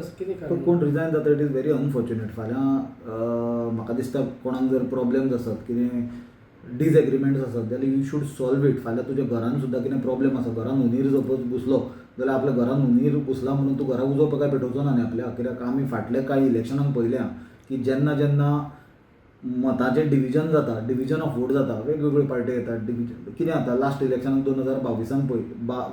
कितें तो कारण? कोण रिजायन जाता, it is very unfortunate. फाल्यां म्हाका दिसता कोणाक जर प्रॉब्लेम्स आसत, कितें डिसएग्रीमेंट्स आसत जाल्यार you should solve it. फाल्यां तुज्या घरान सुद्दां कितें प्रॉब्लेम आसा, घरान हुनीर सपोज घुसलो जाल्यार आपल्या घरान हुनीर घुसला म्हणून तूं घरा उजो काय पेटोवचो ना न्ही आपल्या. कित्याक आमी फाटल्या कांय इलेक्शनाक पळयल्या की जेन्ना जेन्ना मताचें डिविजन जाता, डिविजन ऑफ वोट जाता, वेगवेगळ्यो पार्टी येतात, डिविजन कितें जाता. लास्ट इलेक्शनाक 2022न पळय,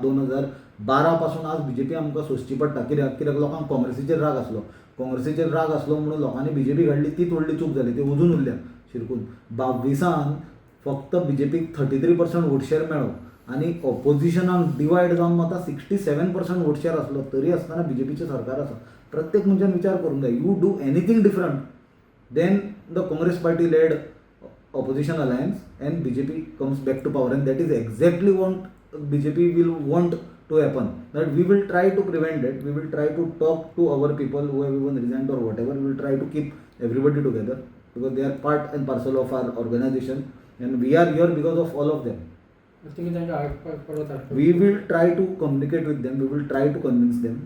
2012 पासून आज बीजेपी आमकां सोंसची पडटा. कित्याक? कित्याक लोकांक काँग्रेसीचेर राग आसलो. काँग्रेसीचेर राग आसलो म्हणून लोकांनी बीजेपी घाडली. तीच व्हडली चूक जाली. ती अजून उरल्या शिरकून. 22न फक्त बीजेपीक 33% vote share मेळ्ळो आनी ऑपोजिशनाक डिवायड जावन मात 67% vote share आसलो, तरी आसतना बीजेपीचें सरकार आसा. प्रत्येक मनशान विचार करूंक जाय. You do anything different than the Congress party led opposition alliance and BJP comes back to power, and that is exactly what BJP will want to happen, that we will try to prevent it. We will try to talk to our people who have even resigned or whatever. We will try to keep everybody together because they are part and parcel of our organization and we are here because of all of them. तुमी तांकां हाडपाक परत हाडपाक We will try to communicate with them. We will try to convince them.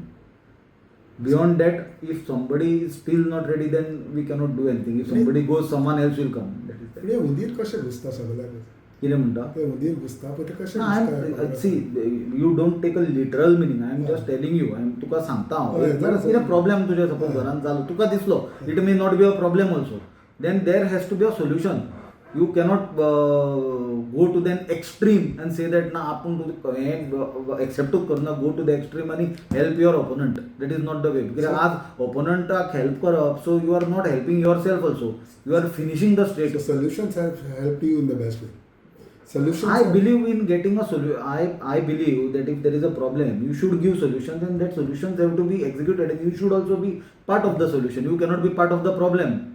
Beyond that, if somebody is still not ready, then we cannot do anything. If somebody goes, someone else will come. That is that. हे हुंदीर कशे घुसता सगळ्याक? कितें म्हणटा? ते हुंदीर घुसता पळय, ते कशे I घुसता? See, you don't take a literal meaning. I am just telling you, I am तुका सांगता हांव. कितें प्रॉब्लेम तुज्या सपोज घरान जालो, तुका दिसलो, it may not be a problem also, then there has to be a solution. You cannot go to then extreme and say that ना, आपूण तुजें हें एक्सेप्टूच करना. गो टू the extreme आनी help your opponent, that is not the way. कित्याक आज ओपोनंटाक help करप, so you are not helping yourself also, you are finishing the state. So solutions have helped you in the best way. Solutions. I believe in getting a solution. I believe that if there is a problem, you should give solutions, and that solutions have to be executed, and you should also be part of the solution. You cannot be part of the problem.